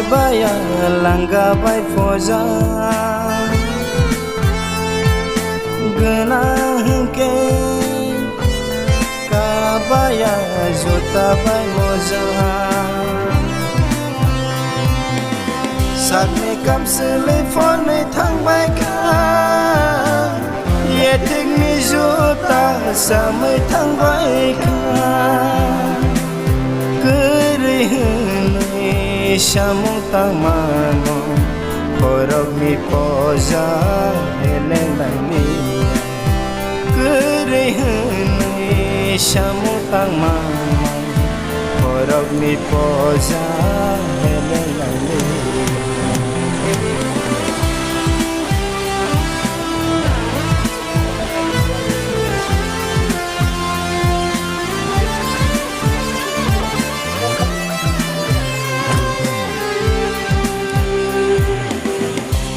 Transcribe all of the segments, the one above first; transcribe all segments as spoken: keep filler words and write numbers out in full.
Baya langga bai poja gwnang hwnkhe kabaya juta bai moja. Sakni kamsili phone thangbai kha, yethikni juta samwi thangbai kha. Kwrwi hwnwi samung tangmano, borokni poja heleng langni. Kwrwi hwnwi samung tangmano, borokni poja heleng langni.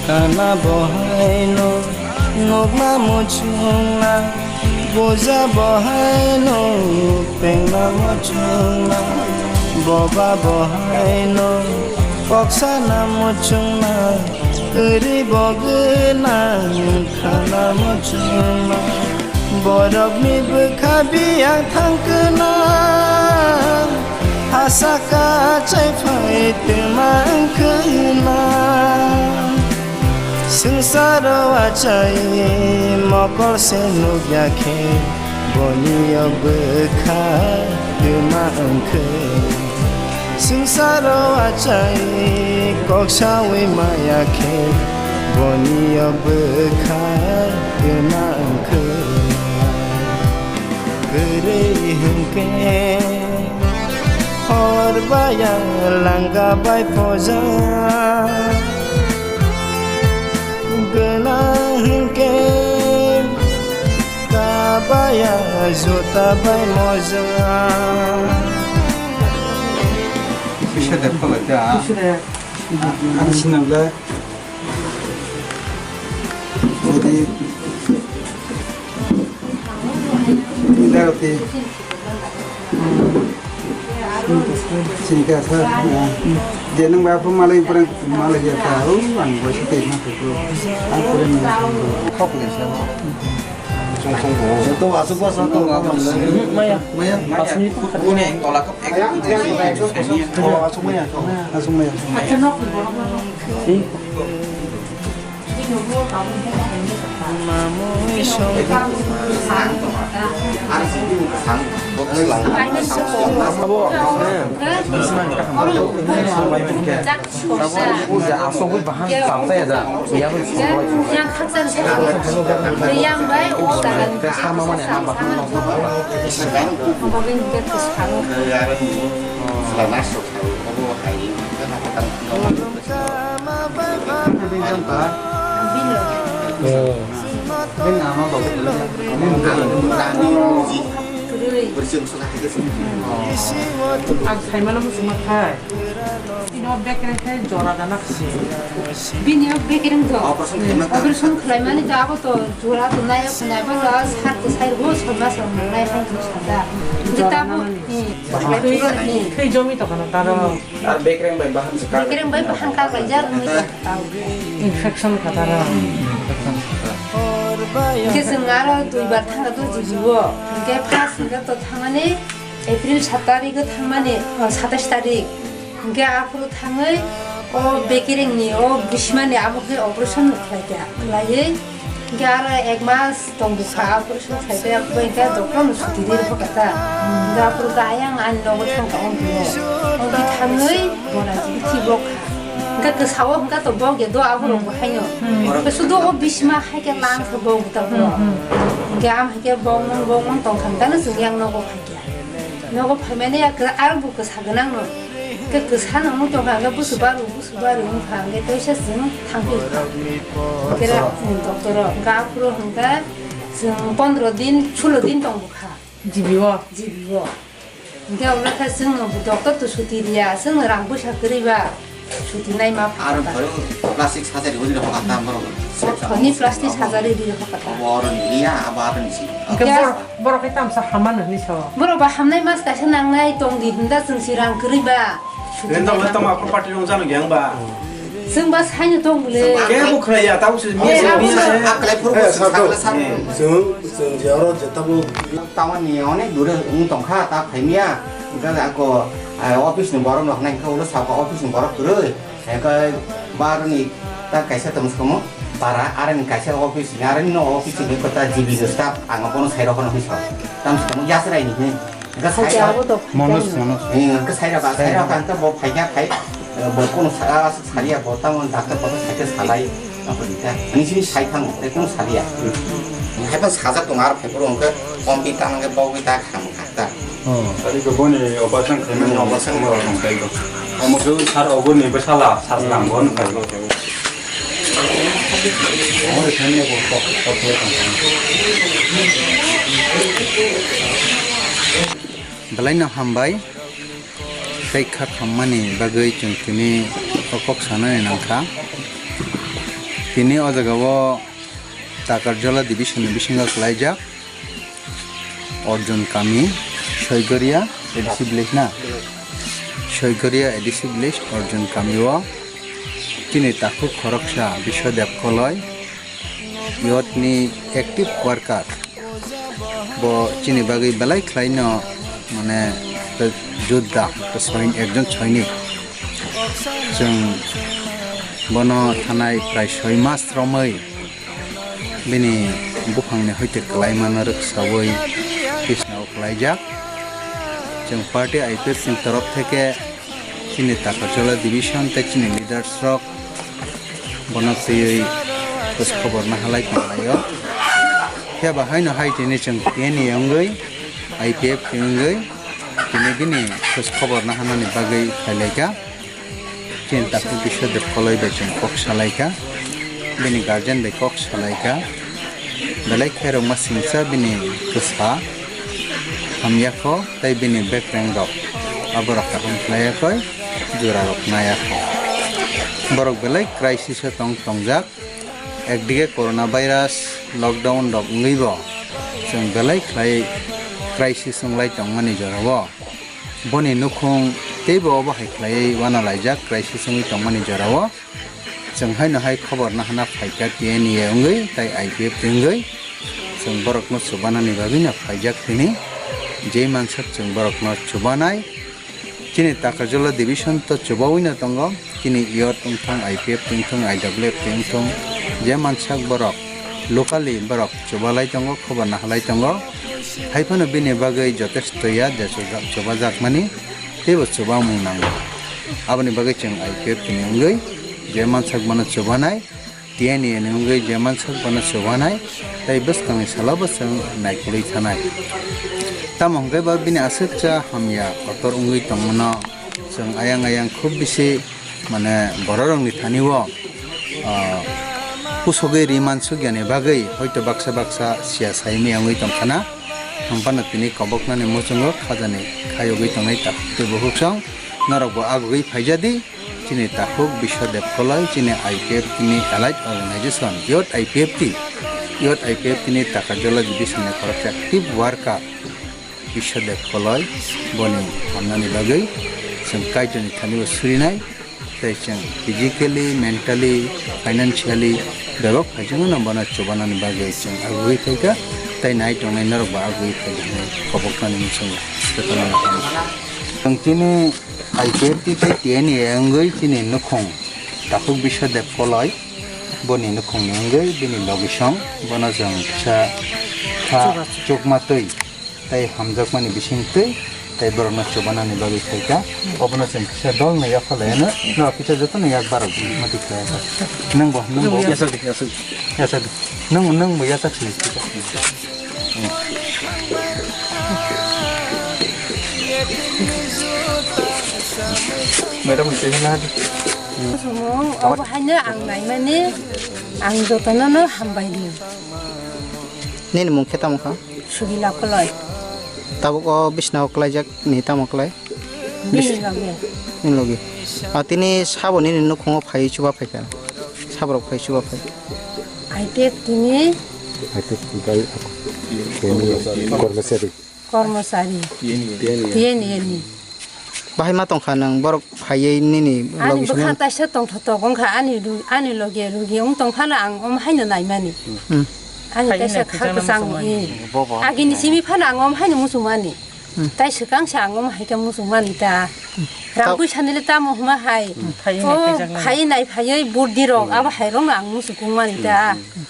Kana bohaino nukna muchungna, buja bohaino pengna muchungna, boba bohaino koksana muchungna, kwrwi bo gwnang khana muchungna. Borokni bwkha biyang thangkuna, hasa kachai phai twma wngkhuna. Swngsaro achai mokol se nukya khe, boni o bwkha twma wngkhuna. Swngsaro achai kok sawi maya khe, boni o bwkha twma wngkhe. Kwrwi hwnkhe hor baya langga bai poja. Gwnang hwnkhe kabaya juta bai moja. Kisa de phalai ta. Kisa de. Ang sinang le. Jadi, ini roti. Sini ka sa. Je nang ba pun malai pun malai ya tahu, ang bos itu mah tu. Aku pun. Kok ni sa. Sung sung bo. Itu asuk ba sung sung. Maya. Maya. Asuk ni. Ini yang tolak. Oh, asuk maya. Asuk maya. Ang saimano muchungma khai. Ino bekereng khai jora gana khasi. Bini o bekereng do. Operation khlaimani do abo to jora to nai khwnai bo to sat to sai bo soi mas rok nai hai to sanda. Jora gana ni. Khei jomi to kana taro. Ar bekereng bai bahan se kar. Bekereng bai bahan kar bai jar wngwi tong kha tao. Infection kha tara. Hwnkhe chwng aro duibar thangkha to G B o. Hwnkhe first hwnkhe to thangmani April sat tarik o thangmani, o, satais tarik. Hwnkhe aphuru thangwi o bekerengni o busimani abo khe operation khlaikha. Khlaiwi hwnkhe aro ek mas tong bwkha, operation khlai tei abo bai khe doctor no suti ri rwkha ta. Hwnkhe aphuru khe ayang ani nogo thangkha, ongkhe thangwi bona jibiti bok kha. Hwnkhe kwsao hwnkha to bok ya do abo rok bo haino. Hwnkhe sudo o bisima hai khe lang khe bok ta bro. Hwnkhe am hai khe bok mang bok mang tong kha, hwnkhe no chwng yang nogo phai khe. Nogo phaimani ya khe aro bo kwsa gwnang no. Hwnkhe kwsa no wng tong kha, hwnkhe busu baru. Subaru wngkha, hwnkhe teisa chwng thangphi kha. Kera, doctor o, hwnkhe aphuru hwnkhe chwng pondro din, sulo din tong bwkha. G B o? G B o. Hwnkhe obwkha chwngno doctor to suti riya, chwngno rang bwsa kwrwi ba suti naima pha. Aro plastic surgery wngwi rokha tam borok. Thoni plastic surgery ri rokha ta. Borok ni riya, abo aro ni si. Hwnkhe borok, borok khe tamsa hamano hinwi sao. Borok ba hamnai mas kaisa nangnai tong di hwnda chwng si rang kwrwi ba. Renta wala tama property rong jano gyang ba. Chwng ba saino tong bole. Ke bo khna ya, tabo se miya se, miya se. Aklai phuru Eh, bo sir, sakla sir. Chwng, chwng je oro je tabo. Tawani onek dure wng tongkha, ta phaimya. Hingkhe ako, ah, office ni borok rok nai khe ulo saka office ni borok kwrwi. Hingkhe baroni ta kaisa tong somo para aroni kaisa office ni, aroni no office ni kota G B ni staff ang bono sai rokno hwnwi sa. Tam somo yasrai ni hwnwi. Hingkhe sai Haja rok abo to Manoj, Manoj. Eh, hingkhe sai rok, sai rok hingkhe bo phaikha phai, eh, bo kono sa-, saliya bo tamo doctor kotor sai khe salai. Apo dita. Ani sini sai thang, tei kono saliya. Hai pan sajak tong ar phai phuru hingkhe kompi tang hingkhe bogwi ta kham khakta. Oh. Tadi ke boni operation khaimani operation operation khaimani. Omo ke sar ogo ni besala sar lang bon khailo. Belai no hambai, tei kha khammani bagwi chwng tini o kok sanani nangkha. Tini o jaga o Takarjala division ni bisingo kwlaijak. Arjun Kami, Soigoria A D C village na? Soigoria A D C village, Arjun Kami o chini takhuk khoroksa Biswadev Koloi, youth ni active worker. Bo chini bagwi belai khlai no, mane, jodda, to soin-, ekjon soinik. Chwng bono thanai prai soi mas romwi bini buphangni hoite kwlaimano rwksaui tisnao kwlaijak. Chwng party I P F ni torof theke chini Takarjala division tei chini leaders rok bono twiwi khwj khobor nahalai tonglaio. Phiya ba haino hai tini chwng T N A wngwi, I P F T wngwi tini bini khwj khobor nahanani bagwi phailaikha. Chini takhuk Biswadev Koloi bai chwng kok salaikha, bini guardian bai kok salaikha, belai khairokma singcha bini kwsa hamya kho tei bini bekreng rok aborok kaham khlaiya khoi, jora rok naiya kho. Borok belai crisis o tong tongjak. Ekdige corona virus lockdown rok wngwi bo chwng belai khlai crisis wnglai tongmani jorao. Boni nukhung teibo obo hai khlaiwi uanalaijak crisis wngwi tongmani jorao. Chwng haino hai khobor nahana phaikha T N A wngwi tai I P F T wngwi. Chwng borokno chubanani bagwino phaijak hwnwi. Jei mansak chwng borokno chubanai. Chini Takarjala division to chubawino tongo. Chini youth wngthung, I P F T wngthung, I W F T wngthung, je mansak borok locally borok chubalai tongo, khobor nahalai tongo. Haiphano bini bagwi jotesto ya je chuba-, chubajakmani teibo chubamung nango. Aboni bagwi chwng I P F T ni wngwi je mansak bono chubanai, T N A ni wngwi je mansak bono chubanai, tei bwskangni salo bo chwng naikolwi thanai. Tamo hwnkhe bo bini aswk cha hamya kotor wngwi tongmano chwng ayang ayang khub bisi, mane, bororokni thani-o, ah, pusogwi ri mansukya ni bagwi hoito baksa baksa siya saimaya wngwi tongkhana. Hwnphano tini koboknani muchungo khajani khayogwi tongnai takhuk tei bukhuksong norokbo agugwi phaijadi. Chini takhuk Biswadev Koloi, chini I P F T ni Allied Organization, Youth I P F T, Youth I P F T ni Takarjala division ni khoroksa active worker Biswadev Koloi, boni hamnani bagwi chwng Kaitorni thani-o surinai, tei chwng physically, mentally, financially bebak phaijwngno bono chubanani bagwi chwng agugwi phaikha, tei nai tongnai norokbo agugwi phaikha hwnwi koboknani muchungo jotono. Chwng chini I P F T tei T N A wngwi chini nukhung takhuk Biswadev Koloi, boni nukhungni wngwi bini logisong bono chwng kisa kha chukma twi tei hamjakmani bising twi tei borokno chubanani bagwi khaikha. Obono chwng kisa dolno yaphalaino, norok kisa jotono yak barok mati khlai kha. Nwngbo, nwngbo. Yasakdi, yasakdi. Yasakdi. Nwng, nwngbo yasak sini. Madam, sini na. Obo haino ang naimani, ang jotono no hambai di. Nini mung khe tamo kha? Sugila Koloi. Tabuk o bisna o kwlaijak ni tamo kwlai? Bini loge. Bini loge. A tini sabo nini nukhungo phai chuba phaikha. Saborok phai chuba phai. Aite tini. Aite tini. Kormosari. Kormosari. T N A ni. Bahai ma tongkha nwng borok phaiwi nini Ani logi bwkha songwi? Taisa tongthok tok wngkha, ani ru-, ani loge rugi wng tongphano ang omo haino naimani. Hmm. Ani Phaiwi taisa naikhe kha jana kwchang muchungmani. Agini simi phano ang omo haino muchungmani. Hmm. Tai swkang se ang omo hai khe muchungmani ta. Rang Tao- puisa nile tamo hwnma hai. Hmm, phaiwi O, naikhe jana. Phaiwi nai phaiwi burdi rok abo hai rokno ang muchukung mani ta. Hmm.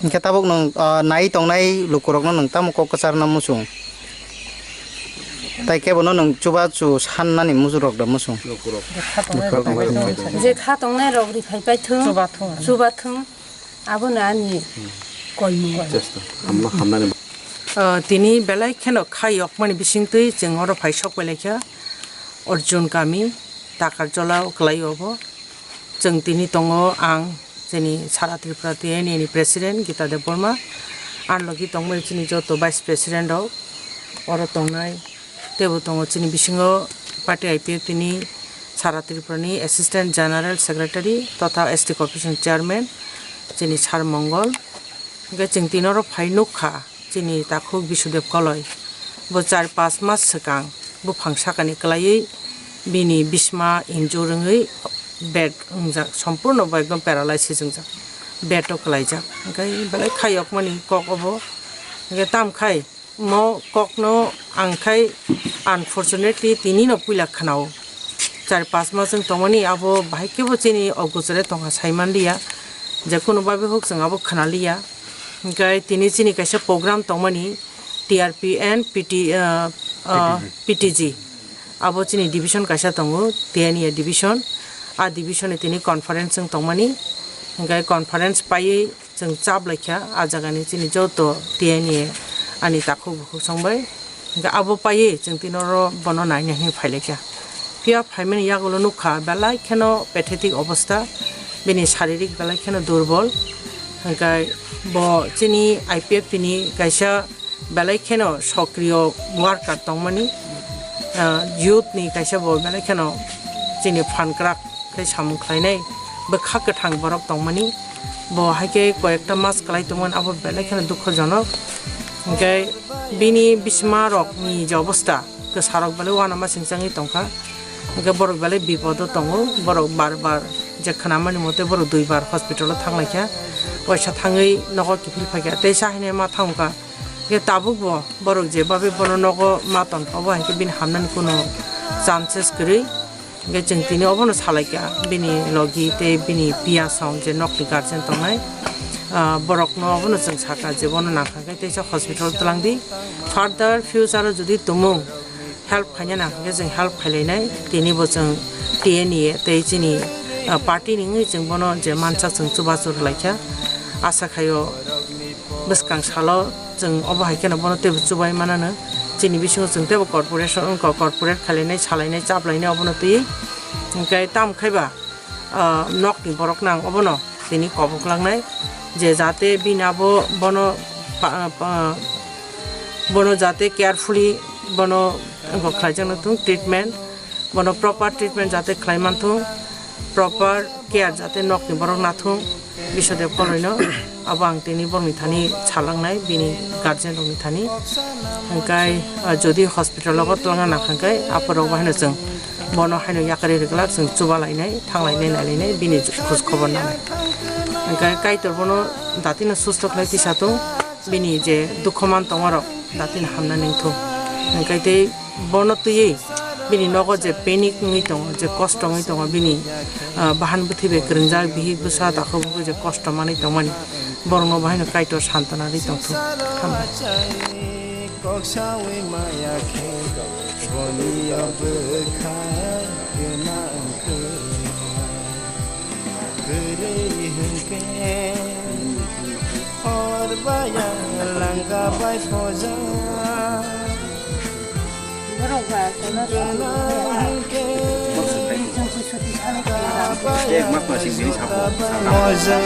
Hwnkhe tabuk nwng, ah, nai tongnai lukurokno nwng tamo kok kwcharna muchung? Tai kebono nwng chubachu sannani muchungrok da muchung? Je kha tongnai rok rifai paithung, chubathung, abono ani koimung. Ah, tini belai kheno kha yokmani bisingtwi chwng oro phai sok pai laikha Arjun kami, Takarjola o kwlai obo. Chwng tini tongo ang chini Sara Tripura T N A ni President Gita Debbarma, ani logi tongmani chini joto Vice President rok oro tongnai, teibo tongo chini bisingo party I P F T ni Sara Tripura ni Assistant General Secretary totha S T Corporation Chairman chini Sar Mongol. Hwnkhe chwng tini oro phai nukha. Chini takhuk Bisudev Koloi, bo char pas mas swkang buphang sakani kwlaiwi bini bisma injure wngwi bed wngjak, sompurno bo ekdom paralysis wngjak, bed o kwlaijak. Hwnkhe belai kha yokmani kok obo. Hwnkhe tamkhai mo kokno ang khai unfortunately tinino puila khwnao. Char pas mas wng tongmani abo bahai khe bo chini o gwchare tongkha saimanliya, je kuno babe huk chwng abo khwnaliya. Hwnkhe tini chini kaisa program tongmani T R P and P T, ah, ah, P T G. P T G. Abo chini division kaisa tongo, T N A division. A division ni tini conference wng tongmani. Hwnkhe conference paiwi chwng chap laikha, a jagani chini joto T N A ani takhuk bukhuk songbai. Hwnkhe abo paiwi chwng tini oro bono naina hinwi phailaikha. Phiya phaimani yagulo nukha, belai kheno pathetic obostha, bini saririk belai kheno durbol. Hwnkhe bo chini I P F T ni kaisa belai kheno sokriyo worker tongmani, ah, youth ni kaisa bo belai kheno chini phan kwrak khe samung khlainai, bwkha kwthang borok tongmani, bo hai khe koyekta mas kwlai tongmani, abo belai kheno dukhojonok. Hwnkhe bini bisma rok ni je obostha, kwsa rok belai uanama singchangwi tongkha, hwnkhe borok belai bipodo tongo, borok bar bar je khwnamani mote borok dui bar hospital o thanglaikha, waisa thangwi nogo kiphil phaikha, tei sahaini ma thangkha. Hwnkhe tabukbo borok je babe bono nogo ma tongkha, obo hai khe bini hamnani kuno chances kwrwi. Hwnkhe chwng tini obono salaikha, bini logi tei bini piyasong je nokni guardian tongnai, ah, borokno obono chwng sakha je bono nangkha khe teisa hospital twlangdi. Further future o jodi tumung help khaina nang hwnkhe chwng help khailainai. Tini bo chwng T N A tei chini, ah, party ni wngwi chwng bono je mansa chwng chubachu rwlaikha. Asa khaio bwskang salo chwng obo hai kheno bono teibo chubai manano. Chini bisingo chwng teibo corporation wngkha, corporate khailainai, salainai, chaplainai obono twi. Hwnkhe tamo khaiba, ah, nokni borokno ang obono tini kobok langnai je jate bini abo bono pa-, pa-, bono jate carefully bono wngkha khlaijakno thung treatment, bono proper treatment jate khlai manthung, proper care jate nokni borok nathung, Biswadev Koloino abo ang tini borokni thani salangnai bini guardian rokni thani. Hwnkhe, ah, jodi hospital o twlangna nangkha hwnkhe aphuru bo haino chwng bono haino yakarwi rwglak, chwng chuba lainai, thang lainai, nai lainai, bini khoj khobor nanai. Hwnkhe Kaitor bono datino susto khlai tisa thung, bini je dukho man tongmarok datino hamna nengthung. Hwnkhe tei bono twiwi bini nogo je panic wngwi tongo, je kosto wngwi tongo, bini, ah, bahan bwthwi bai kwrwngjak bihik bwsa takhuk bukhuk je kosto manwi tongmani, borokno bo haino Kaitor santona rwi tongthung. Hambai. Kok sawi maya khe boni o bwkha gwnang khe. Kwrwi hwnkhe hor baya langka bai khoja. Borok ba kono Gwnang hwnkhe chwng suti sani kaya. Ek mas masing bini sapo. Moja.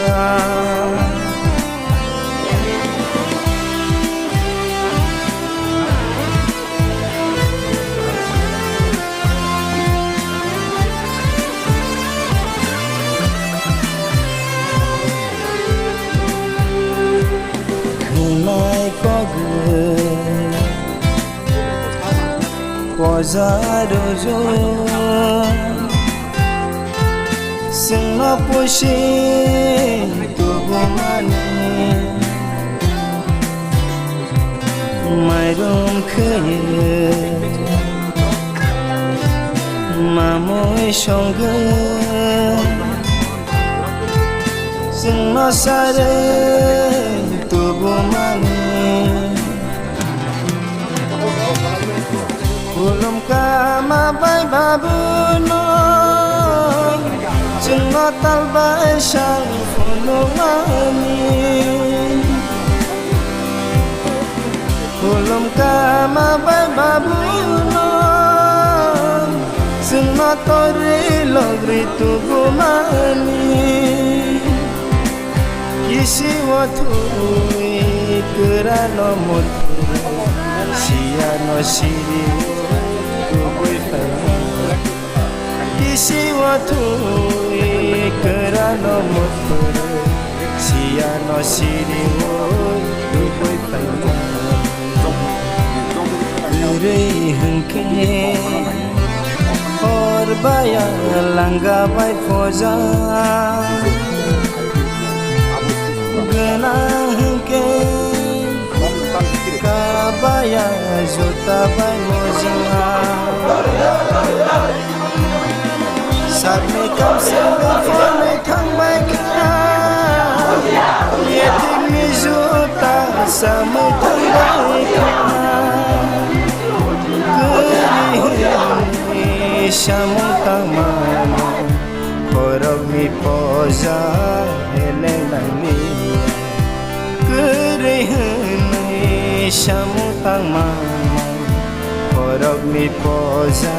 Nunai kogwi. Ojaro jo, chwngno pusi tubumani mairum kheye, mamui songwi chwngno sare tubumani. Khulum kama bai babuno, chwngno tal bai sang phunukmani. Khulum kama bai babuno, chwngno torwi logri tubumani. Kisi o thwi kwrano muthuru, siyano siri o tubui phaimani. Kisi o thwi kwrano muthuru, siyano siri o tubui phaimani. Kwrwi hwnkhe hor baya langa bai poja. Gwnang hwnkhe kabaya juta bai moja. Sakni kamswng phone thangbai kha, yetimni juta samwi thangbai kha. Kwrwi hwnwi samung tangmani, borokni poja helengnangni. Kwrwi hwnwi samung tangmani, borokni poja